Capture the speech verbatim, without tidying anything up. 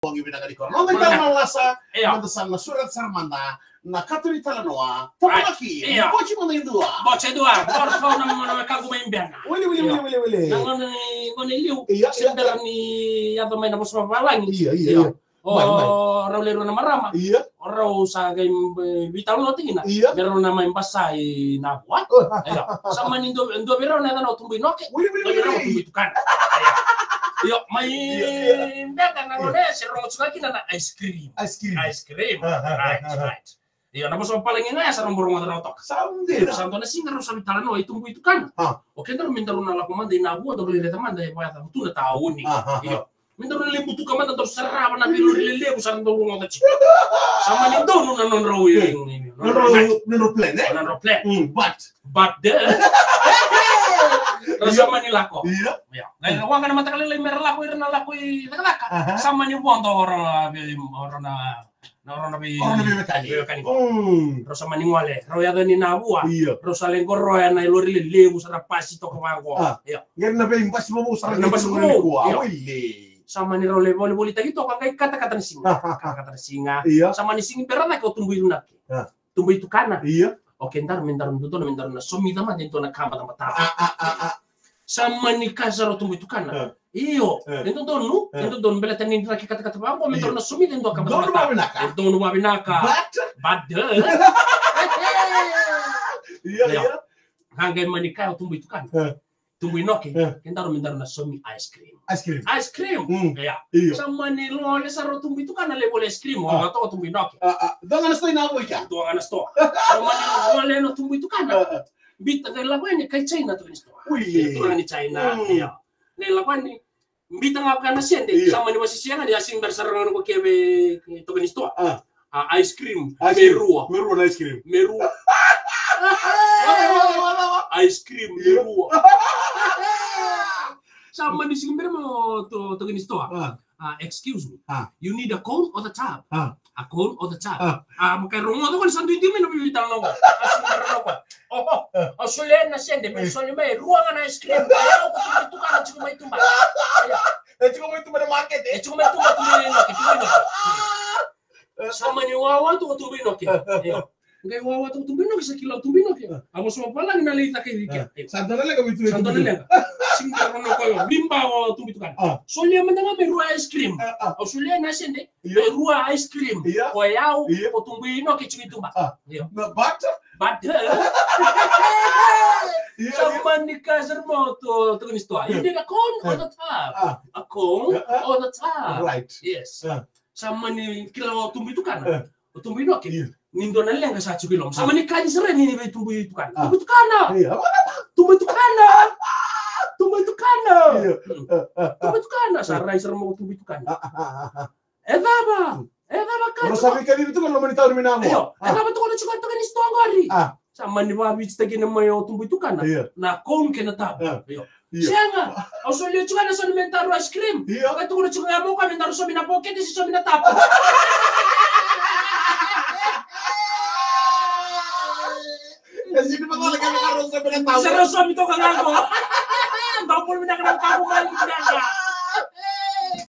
Bogi vinaka ni koro. Noda ikau na lasa, io, mada sa na sureta sara mada na kato ni talanoa. Right. Tamalaki, io, boci mada e dua. Boci e dua. Koro kau na mona me kaku mai bena. Wili, wili, io, wili, wili, wili. Na gone, gone liu. Io, io, se bera ni yaco mai na vosa vavalagi. Io, io, io. O, mai, mai, rau lewe rua na marama. Io. O rau sa qai, e, veitalanoataki kina. Io. Me rau na mai basa i Navua. O, ha, ha, ha. Io. Sa mani dua, dua vei rau na yacana o Tubuinoke. Wili, wili, wili, wili. Dua vei rau o Tubuitukana. Io. Io, mai, io, io, beka na gone se rogo tiko kina na ice cream. Ice cream. Ice cream. Ha, ha, ha, ha. Right, right. Io, na vosa vavalagi ga ya sa rau bau rogoca rawa toka. Sa dina. Sa dua na siga rau sa veitalanoa i Tubuitukana. A. O kedaru me daru na lako mada i Navua, daru lai raica mada e vakacava tu na tauni. Aha. Io. Me daru lai butuka mada, daru sarava na veilori lelevu sa ra dau rogoca tiko. Sa mani donu na nodrau, io, nodrau, nodrau plan, e? Nodrau plan. Mm, but. But the, rau sa mani lako. Io. Io. Na waqa na mataka lailai me ra lako, ira na lako i cakacaka. Aha. Sa mani vodo o rau na vei, o rau na Na rau na vei, o rau na veiwekani. Veiwekani. Mm. Rau sa mani gole, rau yaco yani Navua. Io. Rau sa lai qoroya na ilori lelevu sa ra pasi toka vaqo. A. Io. Qai na veibasi vovou sa ra na basi vovou. Io. Wili. Sa mani rau lai volivolitaki toka qai katakata na siga. A, a, a. Katakata na siga. Io. Sa mani sigi bera cake o Tubuinoke. A. Tubuitukana. Io. O kedaru me daru dodonu me daru na somica mada e dua na ka batabata. A, a, a, a. Sa mani kaya sara o Tubuitukana. E. Io, e. E dodonu, e. E dodonu, baleta ni draki katakata vaqo, me, e, daru na somica e dua ka batabata. Donu vavinaka. E donu vavinaka. But? But, e. Io, io. Io. Sa qai mani kaya o Tubuitukana. E. Tubuinoke, e, kedaru me daru na somi ice cream. Ice cream. Ice cream. Mm. Io. Io. Sa mani lole sara o Tubuitukana lai voli ice cream, a, o toka o Tubuinoke. A, a. Dua ga na sitoa i Navua i kea? Dua ga na sitoa. Sa mani lole na Tubuitukana. A, a. Bita qai lako yani kai China toka ni sitoa. Ui. Turaga ni China. Mm. Io. Qai lako yani, bita ga vaka na sede. Io. Sa mani vasisia ga ni a sega bera sara ga na ko keve toka ni sitoa. A. A, ice cream. Ice cream. Me rua. Me rua na ice cream. Me rua. Ice cream, me rua. Sa mani sega bera mo to, toka ni sitoa. A. A, excuse me. A. You need a cone or the tub? A. A cone or the tub? A. A, mo kai rogoca ko ni sa duidui mai na veitalanoa ko. A, sega bera na ko. O, o, o solia na sede, me solia mai rua ga na ice cream. Au ko Tubuitukana tiko mai tuba. Io. E tiko mai tuba na market, e? E tiko mai tuba, Tubuinoke, Tubuinoke. Sa mani wawa tu ko Tubuinoke. Io. Qai wawa tu ko Tubuinoke, sa kila o Tubuinoke. A vosa vavalagi na lai caka i ke. Io. Sa dua na leqa mai tu. Sa dua na leqa. Sega bera na ko, io. Biba o Tubuitukana. A. Solia mada ga me rua ice cream. A, a. Au solia na sede. Io. Me rua ice cream. Io. Ko yau, io, ko Tubuinoke tiko i tuba. A. Io. Na, but? But, e. Io, io. Sa mani kaya sara mai o to, toka ni sitoa. You need a cone or the tub? A. A cone or the tub? Right. Yes. A. Sa mani kila o Tubuitukana. E. O Tubuinoke. Io. Ni dua na leqa sa tiko i loma. Sa mani kaya sara yani vei Tubuitukana. A. Tubuitukana! Io. Tubuitukana! Tubuitukana! Io. Mm. A, a, a. Tubuitukana! Sa rai sara mai o Tubuitukana. A, a, a, a. E cava? E cava ka? Rau sa veikacivi tu ga loma ni tauni mai Navua. Io. A. E cava tu ko na tiko toka ni sitoa qori? A. Sa mani vavititaki na mai o Tubuitukana. Io. Na cone kei na tub. Io. Io. Io. Sega. Au solia tiko ga na somi me daru ice cream. Io. Ka tukuna tiko ga mo ka me daru somi na poketi se somi na tub. E sini macala kena ka rau somi na tub. Se rau somi toka ga qo. Dau bulu vinaka na tub mai vinaka.